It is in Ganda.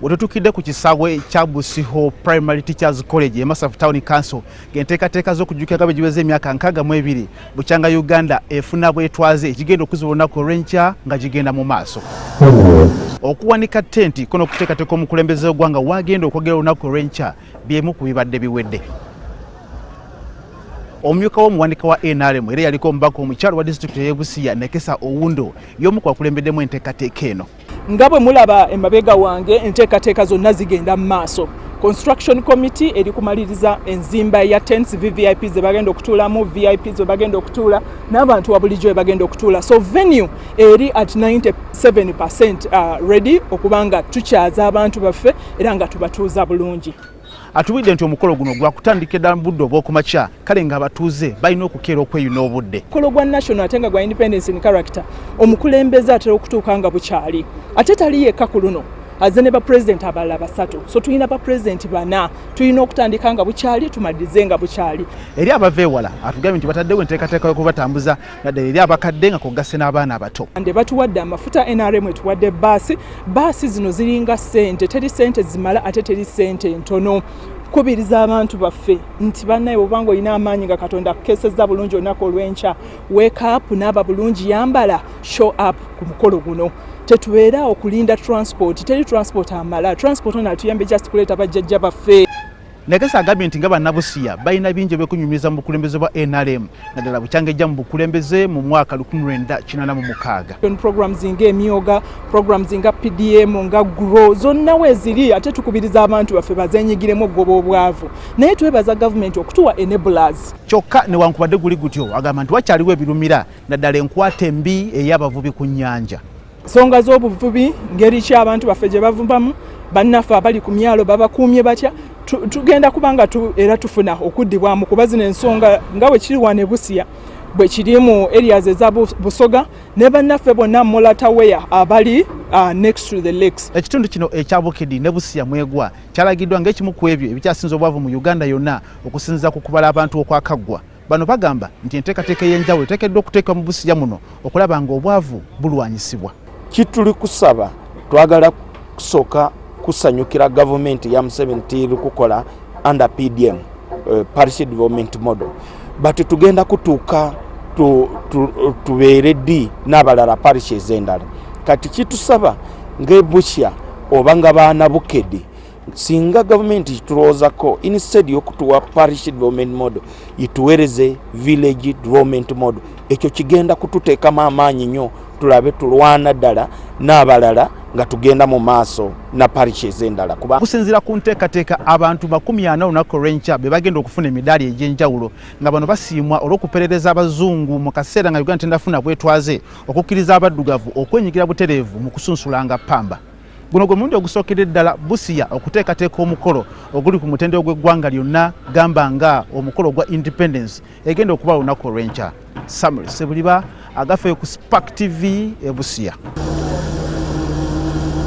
Wetutukidde ku kisaawe kya Busiho Primary Teachers College e Masafu Town Council, ng'enteekateeka z'okujjukira nga bwe giweze emyaka 62 bukyanga Uganda efuna bwetwaze ekigenda okuziba olunaku olw'enkya nga gigenda mu maaso. Okuwanika tenti ko n'okuteekateeka omukulembeze w'eggwanga wagenda okwogera olunaku olw'enkya byemu ku bibadde biwedde. Omumyuka w'omuwanika wa NRM era yaliko omubaka omukyalo wa disitulikiti ey'e Busia, Nekesa Owundo, y'omu ku bakulembeddemu enteekateeka eno. Nga bwe mulaba emabega wange, enteekateeka zonna zigenda mu maaso. Construction committee eri kumaliriza enzimba ya tents, VVIP ze bagenda okutuulamu, VIP ze bagenda okutuula, n'abantu wa bulijjo we bagenda okutuula. So venue eri at 97% ready okuba nga tukyaza abantu baffe era nga tubatuuza bulungi. Atubidde nti omukolo guno gwakutandika ddala mu budde obw'okumakya, kale ng'abatuuze balina okukeera okweyuna obudde. Omukolo gwa national ate nga gwa independence in character, omukulembeze atera okutuuka nga bukyali, ate tali yekka ku luno, aze ne bapulezidenti abalala basatu. So tulina bapulezidenti bana, tulina okutandika nga bukyali, tumalirize nga bukyali. Eri abava ewala, atugambye nti bataddewo enteekateeka y'okubatambuza, naddala eri abakadde nga kwogasse n'abaana abato. Nde batuwadde amafuta, NRM etuwadde baasi. Baasi zino ziringa ssente, teri ssente zimala ate teri ssente ntono. Kubiriza abantu baffe nti bannaye, bwobanga olina amaanyi nga Katonda akukesezza bulungi, olunaku olw'enkya wake up, naaba bulungi, yambala, show up ku mukolo guno. Tetubeera okulinda transport, teri transport amala. Transport ono atuyambe just kuleeta bajjajja baffe. Nekesa agambye nti nga bannabusiya balina bingi ebyekunyumiriza mu bukulembeze bwa NRM, naddala bukyanga ejja mu bukulembeze mu mwaka 1986. Programs nga emyoga, programs nga PDM, nga GROW, zonna weeziri, ate tukubiriza abantu baffe bazenyigiremu okugoba obwavu. Naye twebaza gavumenti okutuwa enablers. Kyokka newankubadde guli gutyo, agamba nti wakyaliwo ebirumira, naddala enkwata embi ey'abavubi ku nnyanja. Nsonga z'obuvubi, ngeri ki abantu baffe gye bavubamu, bannaffe abali ku myalo babakuumye batya? Tugenda kubanga era tufuna okuddibwamu, kuba zino ensonga nga bwe kiri wano e Busia, bwe kiri mu areas eza Busoga ne bannaffe bonna Molataweya abali next to the lakes. Ekitundu kino ekya Bukedi ne Busia mwegwa kyalagiddwa ng'ekimu ku ebyo ebikyasinza obwavu mu Uganda yonna, okusinziira ku kubala abantu okwakaggwa. Bano bagamba nti enteekateeka ey'enjawulo eteekeddwa okuteekebwa mu Busiya muno okulaba nga obwavu bulwanyisibwa. Kituli kusaba, twagala kusooka kusanyukira gavumenti ya Museveni tiri kukola under PDM, parish development model, but tugenda kutuuka tubeere ddi n'abalala parishes endala. Kati kitusaba ng'ebusya oba nga baana Bukedi, singa gavumenti kitulowoozako, instead yokutuwa parish development model, ituweereze village development model. Ekyo kigenda kututeekamu amaanyi nnyo, tulabe tulwana ddala n'abalala nga tugenda mu maaso na parishes endala kuba Okusinziira ku nteekateeka, abantu 40 olunaku olw'enkya be bagenda okufuna emidaali egy'enjawulo, nga bano basiimwa olw'okuperereza abazungu mu kaseera nga Uganda tennafuna bwetwaze okukkiriza abaddugavu okwenyigira butereevu mu kusunsulanga pamba. Guno gwe mulundi ogusookedde ddala Busiya okuteekateeka omukolo oguli ku mutendera gw'eggwanga lyonna, gamba nga omukolo ogwa independence egenda okuba olunaku olw'enkya. Samuel Sebuliba, agafeeyo ku Spark TV e Busiya.